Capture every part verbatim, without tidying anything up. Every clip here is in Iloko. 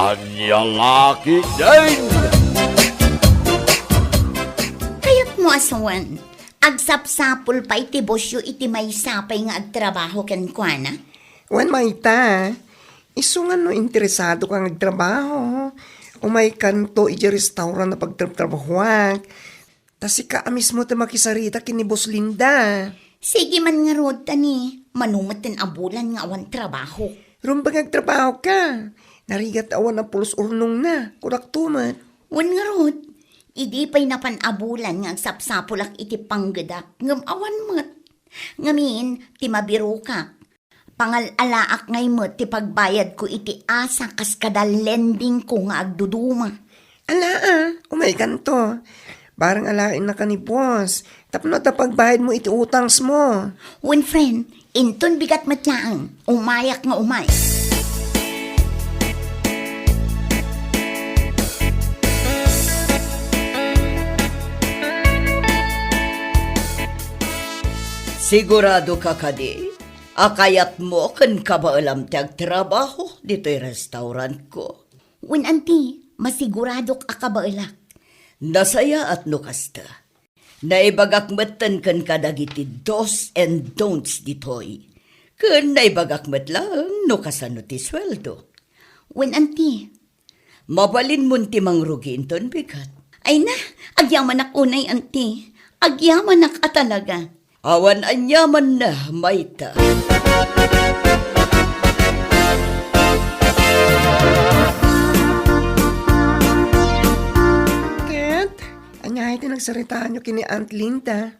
Ania la ketdin? Kayatmo a saan, agsapsapul pay ti bossyo iti maysa pay nga agtrabaho kenkuana? Wen, mayta. Isu nga no interesadoka nga agtrabaho, umaykanto idiay restaurant a pagtrabtrabahoak. Ta sika a mismo ti makisarita ken ni Boss Linda. Sige man ngarud, ta ni, mano met ten a bulan nga awan trabaho. Rumbeng agtrabahoka. Narigat awan a pulos urnongna. Kunak to met. Wen ngarud, idi pay napan a bulan nga agsapsapulak iti panggedak, ngem awan met. Ngamin, ti mabirokak, pangal-alaak ngay met ti pagbayadko iti asa kas kada lendingko nga agduduma. Ala a, umaykanto. Bareng alaennaka ni boss tapno adda pagbayadmo iti utangsmo. Wen, friend, inton bigat met laeng, umayak nga umay. Sigurado ka kadi a kayatmo ken kabaelam ti agtrabaho ditoy restaurantko? Wen, anti, masiguradok a kabaelak. Nasayaat no kasta. Naibagak metten ken kadagiti do's and don'ts ditoy. Ken naibagak met laeng no kasano ti sueldo. Wen, anti, mabalinmon ti mangrugi inton bigat. Ay na, agyamanak unay, anti. Agyamanak a talaga. Awan aniamanna, mayta. Ket, ania ti nagsaritaanyo ken ni Aunt Linda?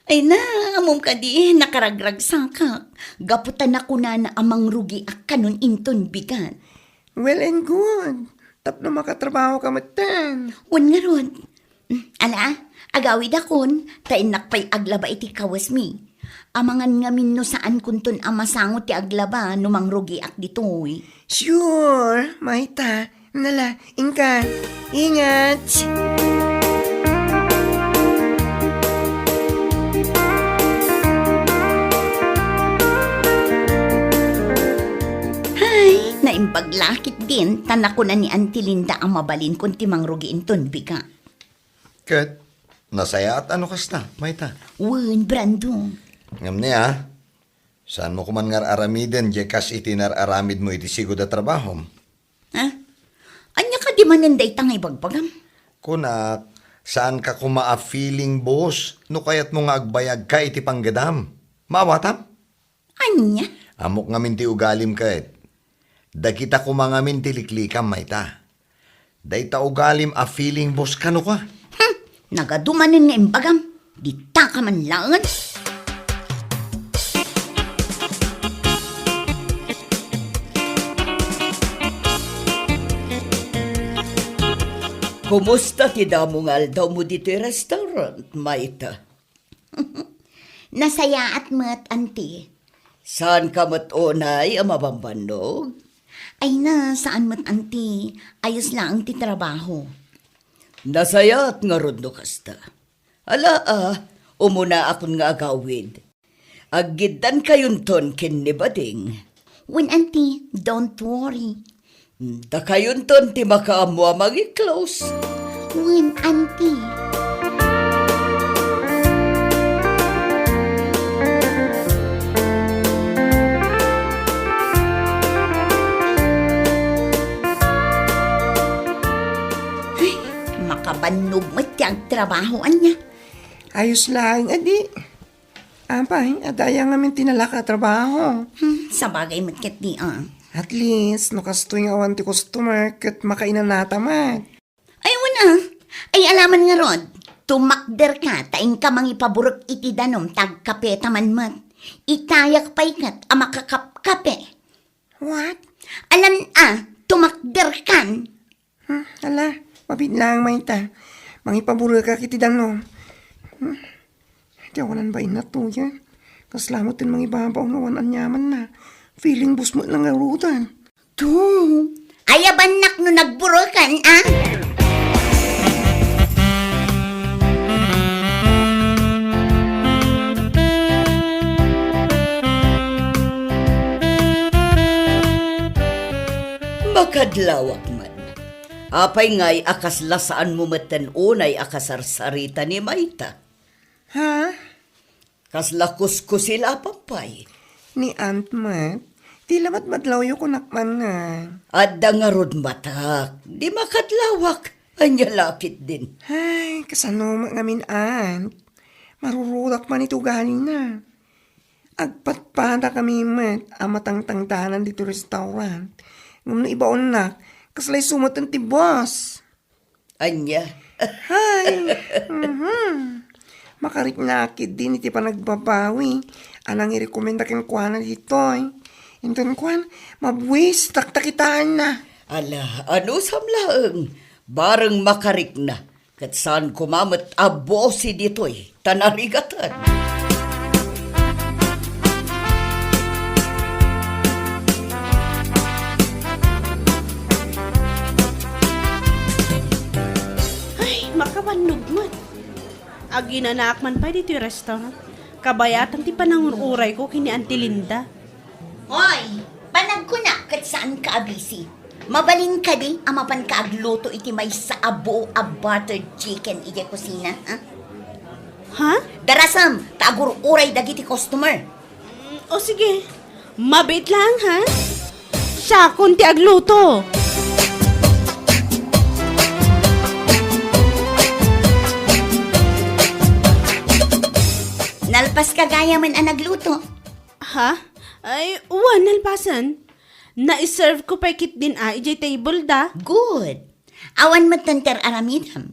Ay na, ammom kadi, nakaragragsakak. Gapu ta nakunana a mangrugiak kanon inton bigat. Well and good. Tapno makatrabaho ka metten. Wen ngarud. Mm, ala, agawidakon, ta innak pay aglaba iti kawesmi. Amangan ngamin no saankonton a masango ti aglaba no mangrugiak ditoy. Sure, mayta. Nala, inka. Ingat. Hay, naimbag la ketdin, ta nakuna ni Auntie Linda a mabalinkon ti mangrugi inton bigat. Ket, nasayaat a no kasta, mayta. Wen, Brando. Ngem ni, a, saanmo koman nga ar-aramiden diay kas iti nar-aramidmo iti sigud a trabahom? Ha? Ania kadi manen dayta nga ibagbagam? Kunak, saanka koma a feeling boss no kayatmo nga agbayagka iti panggedam. Maawatam? Ania? Ammok ngamin ti ugalim ket. Dagita koma ngamin ti liklikam, mayta. Dayta ugalim a feeling boss kano ka? Hmm, nagadu manen nga imbagam. Dita ka man laeng. Kumusta ti damo nga aldawmo ditoy restaurant, mayta? Nasayaat met, Auntie. Saanka met unay a mabambannog? Ay na, saan met, Auntie. Ayos laeng ti trabaho. Nasayaat ngarud no kasta. Ala, a, umunaakon nga agawid. Aggiddankayonton ken ni Bading. Wen, Auntie, don't worry. Dakayonton ti makaammo a mangi-close. Wen, Auntie. Ay, makabannog met ti agtrabaho, ania? Ayos laeng, adi. Apay, adda aya ngamin ti nalaka a trabaho? Hmm, sabagay met ketdi, a. At least, no kastoy nga awan ti customer, ket makainanata met. Ay, wen a. Ay, ala man ngarud, tumakderka, ta inka mangipaburek iti danum, ta agkapeta man met. Itayak pay ket a makakapkape. What? Alan a, tumakderkan. Hmm, ala, mabiit laeng mayta. Mangipaburek iti danum. Hmm, ti awanan bain natuyen. Kasla met ti mangibabaw nga awan aniamanna. Feeling boss met lang ngaruden. To, ayabannak no nagburekan, a? Kadlawak man. Apay ngay a kasla saanmo metten unay a kasarsarita ni Mayta? Ha? Kasla kuskusilapan pay? Ni Aunt met, ti lamat madlawyo kunak man nga. Adda ngarud matak, di makadlawak. Ania la ketdin? Ay, kasano met ngamin, Aunt? Marurudak man iti ugalina. Agpadpadakami met a matangtangdanan ditoy restaurant. Ngem no ibaonnak, kasla isu met ti boss. Ania? Hay, mhm. Makarikna ketdin iti panagbabawi a nangirekomenda kenkuana ditoy. Inton kuan, mabuistak ta kitaenna. Ala, anusam laeng, bareng makarikna. Ket saan koma met a boss ditoy, ta narigatan. Ay, makabannog met. Aginanaak man pay ditoy restaurant. Kabayatan ti panangur-urayko ken ni Auntie Linda. Hoy, panagkunak ket saanka a busy. Mabalin kadi a mapanka agluto iti maysa a buo a buttered chicken idiay kusina, ha? Ha? Darasem, ta agur-uray dagiti customer. Mm, o sige, mabiit lang, ha? Siakon ti agluto. Nalpaska gayamen a nagluto. Ha? Ay, wen, nalpasen. Naiserve ko pay ketdin a idiay table da. Good. Awan met ti ar-aramidem.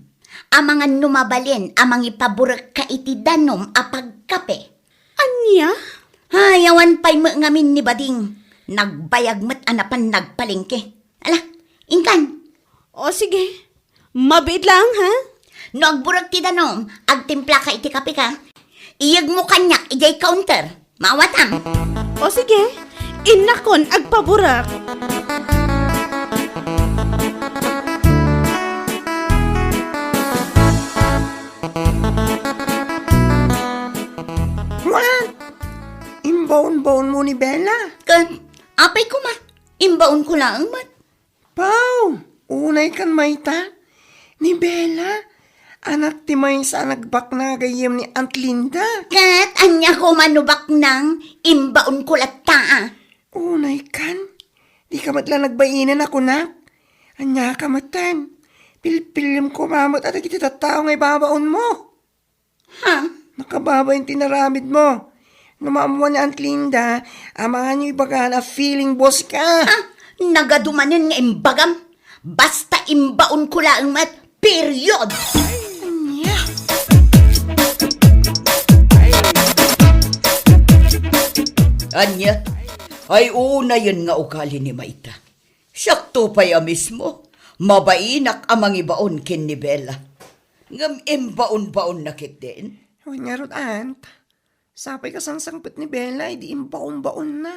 Amangan no mabalin a mangipaburekka iti danum a pagkape. Ania? Ay, awan pay met ngamin ni Bading. Nagbayag met a napan nagpalengke. Ala, inkan. O sige. Mabiit lang, ha? No agburek ti danum, agtimplaka iti kapeka. Iyegmo kaniak idiay counter. Maawatam. O sige, innakon agpaburek. What? Imbaon-baonmo ni Bella? Ket, apay koma, imbaonko laeng met. Pau, unay kan mayta. Ni Bella, anak ti maysa a nagbaknang gayyem ni Aunt Linda. Ket ania koma no baknang, imbaonko latta a. Unay kan, dika met la nagbainen a kunak. Ania ka metten? Pilpilem koma met a dagiti tattao nga ibabaonmo. Ha? Nakababain ti inaramidmo. No maammuan ni Aunt Linda, amangan yo ibagan a feeling boss ka. Ha? Nagadu manen nga imbagam. Basta imbaonko laeng met. Period! Ania? Ania? Ay, unayen nga ugali ni mayta. Siakto pay a mismo, mabainak a mangibaon ken ni Bella. Ngem imbaon-baonna ketdin? Wen ngarud, Aunt. Sapay kasangsangpet ni Bella idi imbaon-baonna.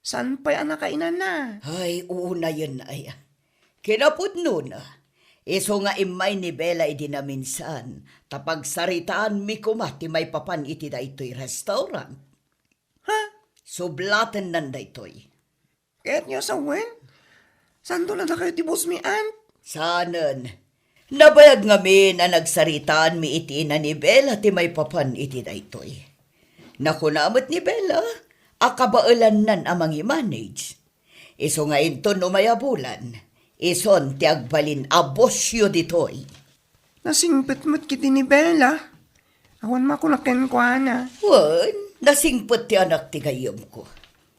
Saan pay a nakainana? Ay, unayen aya. Kinapudnona, isu nga immay ni Bella idi naminsan, ta pagsaritaanmi koma ti maipapan iti daytoy restaurant. Ha? Sublatennan daytoy. Kayatyo a sawen? Saanto la dakayo ti boss mi, Aunt? Saanen. Nabayag ngamin a nagsaritaanmi iti ina ni Bella ti maipapan iti daytoy. Nakuna met ni Bella a kabaelannan a mangi-manage. Isu nga inton umay a bulan, isun ti agbalin a bossyo ditoy. Nasingpet met ketdi ni Bella. Awan makunak kenkuana. Wen, nasingpet ti anak ti gayyemko.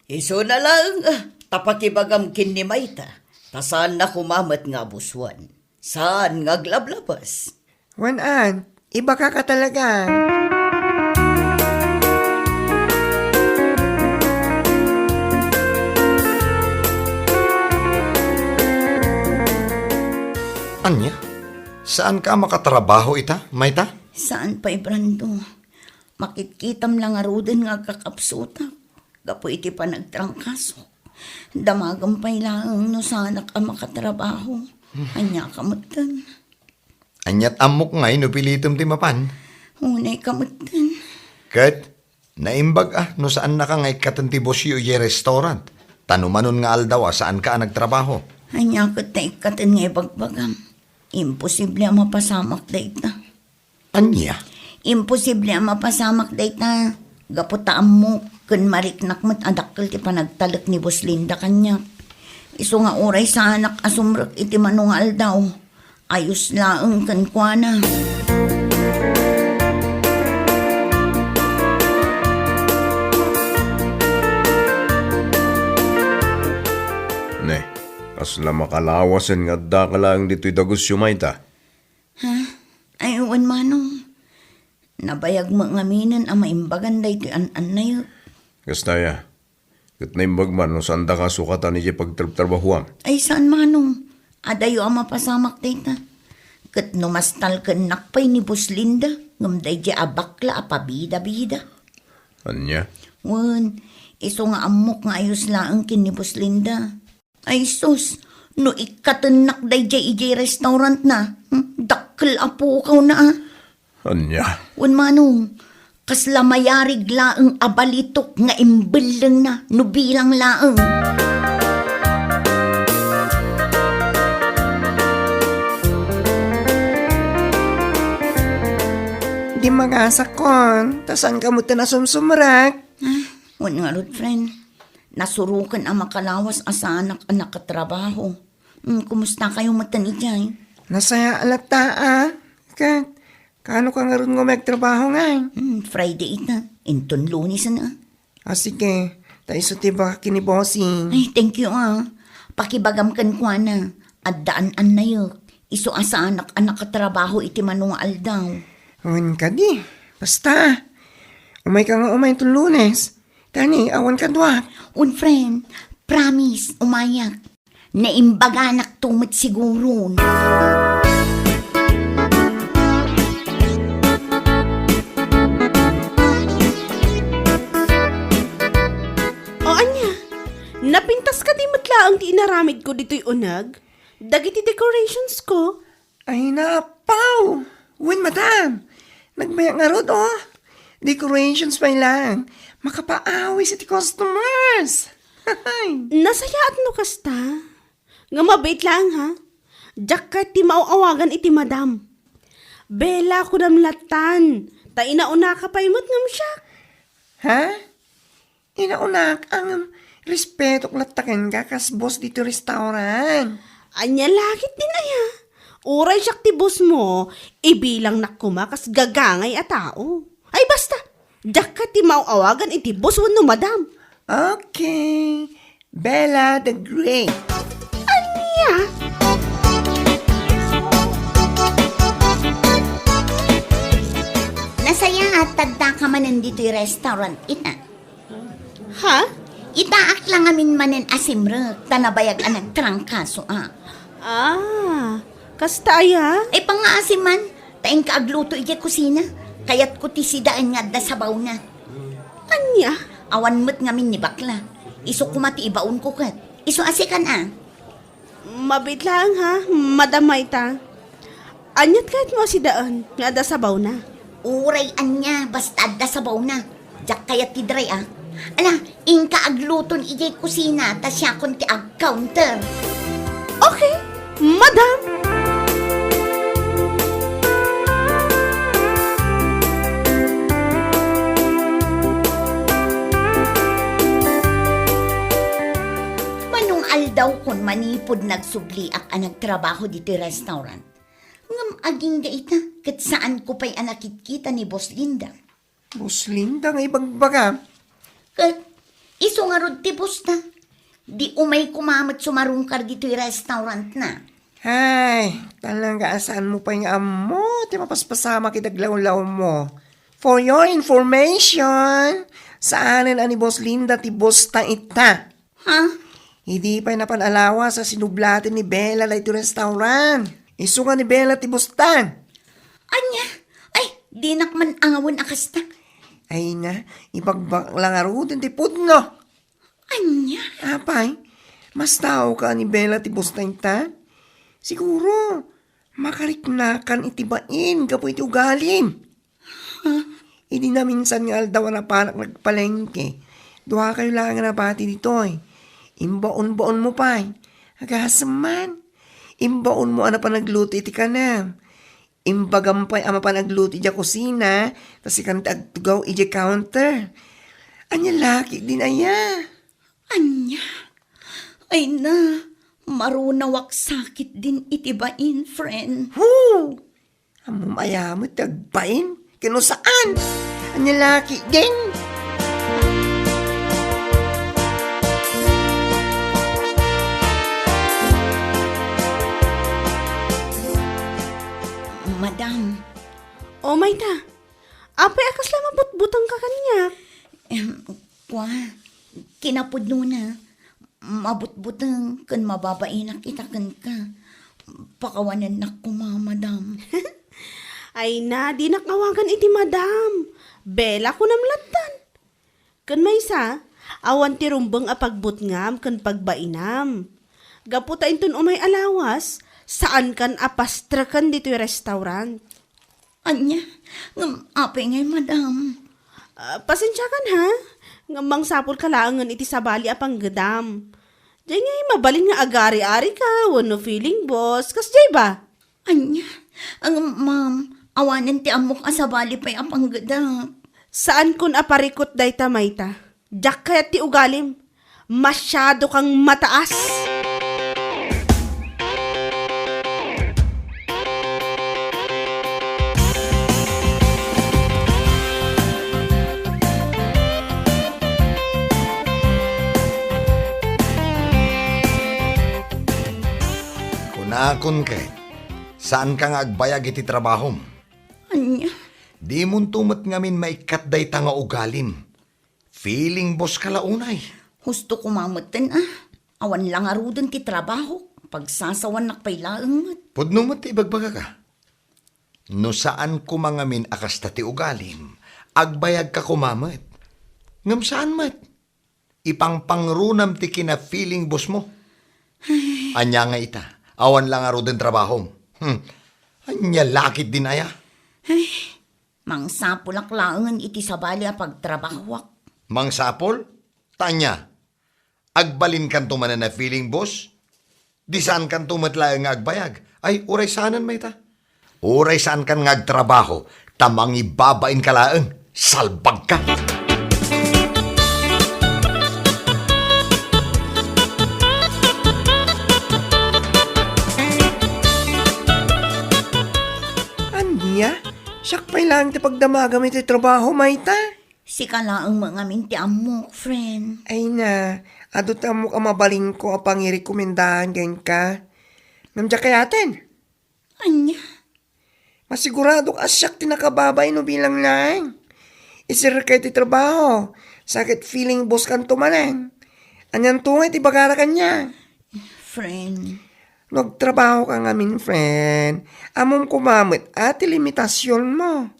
Isuna laeng, ah, ta pakibagam ken ni mayta, ta saanna koma met nga abusuan. Saan nga aglablabas. Wen, Aunt, ibagaka talaga. Ania? Saanka a makatrabaho ita, mayta? Saan pay, Brando. Makitkitam la ngaruden nga agkakapsutak gapu iti panagtrangkasok. Damagem pay laeng no saanak a makatrabaho. Ania ka metten? Aniat ammok ngay no pilitem ti mapan? Unay ka metten. Ket, naimbag a no saannaka nga ikkaten ti bossyo idiay restaurant, ta no manon nga aldaw a saanka a nagtrabaho. Ania ket ta ikkaten nga ibagbagam? Imposible a mapasamak dayta. Ania? Imposible a mapasamak dayta. Gapu ta ammok ken mariknak met a dakkel ti panagtalek ni Boss Linda kaniak. Isu nga uray saanak a sumrek iti mano nga aldaw, ayos laeng kenkuana. Ne, kasla makalawasen nga addaka laeng ditoy dagusiom, mayta? Ha? Ay, wen, Manong. Nabayag met ngaminen a maimbagan daytoy an-annayek. Kasta aya. Ket naimbag man no saandaka a sukatan idiay pagtrabtrabahoam. Ay, saan, Manong. Adayo a mapasamak dayta. Ket no mastalkennak pay ni Boss Linda, ngem daydiay a bakla a pabida-bida. Ania? Wen, isu nga ammok nga ayos laeng ken ni Boss Linda. Ay sus, no ikkatennak daydiay idiay restaurantna, hmm, dakkel a pukawna a. Ania? Wen, Manong, kasla mayarig laeng a balitok nga imbellengna no bilang laeng. Di magasakon, ta saanka met a sumsumrek. Ah, wen ngarud, friend. Nasuroken a makalawas a saanak a nakatrabaho. Hmm, kumusta kayo met idiay? Nasayaat latta a. Ket, kaano ka ngarud nga agtrabaho ngay? Hmm, Friday ita. Inton Lunes na. Ah, sige. Ta isu ti ibagak ken ni Bossing. Ay, thank you a. Pakibagam kenkuana. Adda an-annayek. Isu a saanak a nakatrabaho iti mano nga aldaw. Wen kadi. Basta. Umayka nga umay inton Lunes. Tani, awan kaduak. Un friend, promise, umayak. Naimbaganak to met siguron. O ania, napintas kadi met laeng ti inaramidko ditoy uneg? Dagiti decorations ko? Ay, naapaw! Wen, madam! Nagbayak ngarud, o! Decorations pay laeng. Makapaawis iti customers! Nasayaat no kasta. Nga mabiit laeng, ha? Diak ket ti maaw-awagan iti madam. Bella, kunam lattan. Ta inaunaka pay met ngem siak. Ha? Inaunak, ngem respetok latta kenka kas boss ditoy restaurant. Ania la ketdin aya? Uray siak ti boss mo, ibilangnak koma kas gagangay a tao. Ay, basta, diak ket ti maaw-awagan iti boss wenno madam. Okay. Bella the Great. Ania? Nasayaat ta addaka manen ditoy restaurant ita. Ha? Itaak la ngamin manen a simrek, ta nabayag a nagtrangkasoak. Ah, kasta aya? Ay, pangngaasim man, ta inka agluto idiay kusina. Kayatko ti sidaen nga adda sabawna. Ania? Awan met ngamin ni bakla. Isu koma ti ibaonko ket. Isu a sikan a. Mabiit laeng ha, madam mayta. Aniat kayatmo a sidaen nga adda sabawna? Uray ania, basta adda sabawna. Diak kayat ti dry a. Ala, inka agluton idiay kusina, ta siakon ti ag-counter. Okay, madam. Manong aldawkon manipud nagsubliak a nagtrabaho ditoy restaurant. Ngem agingga ita, ket saanko pay a nakitkita ni Boss Linda. Boss Linda nga ibagbaga? Ket isu ngarud ti boss ta. Di umay koma met sumarungkar ditoy restaurant na. Ay, talaga a saanmo pay nga ammo ti mapaspasamak iti aglawlawmo. For your information, saanen a ni Boss Linda ti boss ta ita. Ha? Idi pay napan a lawas a sinublaten ni Bella daytoy restaurant. Isu nga ni Bella ti boss ta. Ania? Ay, dinak man angawen a kasta. Ay na, ibagbagak la ngaruden ti pudno. Ania? Apay, mas tao ka ni Bella ti boss ta ita? Siguro, makariknakan iti bain gapu iti ugalim. Idi naminsan nga aldaw a napanak nagpalengke, duakayo laeng a nabati ditoy. Imbaon-baonmo pay. Agasem man, imbaonmo a napan agluto iti kanam. Imbagam pay a mapan agluto idiay kusina, ta sikan ti agtugaw idiay counter. Ania la ketdin aya? Ania? Ay na, marunawak sakit din iti bain, friend. Woo! Ammom aya met ti agbain? Ken no saan? Ania la ketdin? Madam. O, mayta. Apay a kasla mabutbutengka kaniak? Em, kua, kinapudnona, mabutbuteng ken mababainak ita kenka. Pakawanennak koma, madam. Ay na, dinak awagan iti madam. Bella, kunam lattan. Ken maysa, awan ti rumbeng a pagbutngam ken pagbainam. Gapu ta inton umay a lawas, saankan a pastreken ditoy restaurant. Ania? Ngem apay ngay, madam? Ah, pasensiakan, ha? Ngem mangsapulka laengen iti sabali a panggedam. Diay ngay mabalin nga agari-arika wenno feeling boss, kasdiay ba? Ania? Ngem, ma'am, awanen ti ammok a sabali pay a panggedak. Saankon a parikut dayta, mayta. Diak kayat ti ugalim. Masiado kang mataas. Kunakon ket, saanka nga agbayag iti trabahom. Ania? Dimonto met ngamin maikkat dayta nga ugalim. Feeling boss ka la unay. Husto koma metten, a. Awan la ngaruden ti trabahok. Pagsasawannak pay laeng met. Pudno met ti ibagbagaka. No saan koma ngamin a kasta ti ugalim, agbayagka koma met. Ngem saan met. Ipangpangrunam ti kina-feeling boss mo. Ania nga ita? Awan la ngaruden trabahom. Hmm. Ania la ketdin aya? Ay, mangsapulak laengen iti sabali a pagtrabahoak. Mangsapul? Ta ania? Agbalinkanto manen a feeling boss? Di saankanto met laeng nga agbayag? Ay, uray saanen mayta. Uray saankan nga agtrabaho, ta mangibabainka laeng. Salbagka! Ania? Siak pay laeng ti pagdamagam iti trabaho, mayta? Sika laeng met ngamin ti ammok, friend. Ay na, adu ti ammok a mabalinko a pangirekomendaan kenka. Ngem diak kayaten. Ania? Masiguradok a siak ti nakababain no bilang laeng. Iserrek iti trabaho, sa ket feeling boss kanto manen. Anianto nga iti bagara kaniak? Friend. No agtrabaho ka ngamin, friend, ammom koma met a ti limitasionmo.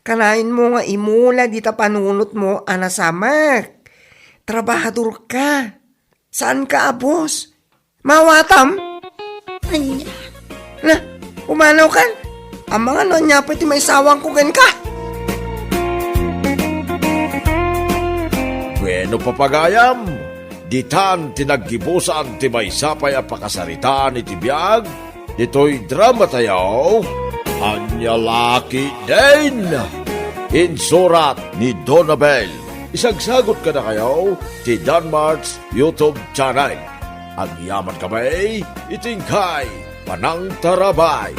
Kanayon mo nga imula dita panunotmo a nasamak. Trabahador ka. Saan ka a boss? Mawatam? Ania? Na, umanaw kan? Amangan no ania pay ti maisawangko kenka? Bueno, papagayam, ditan ti naggibusan ti maysa pay a pakasaritaan iti biag ditoy drama tayo, Ania la ketdin? Insurat ni Donabel. Isagsagot kadakayo ti Danmart's YouTube channel. Agyaman kami iti inkay panangtarabay.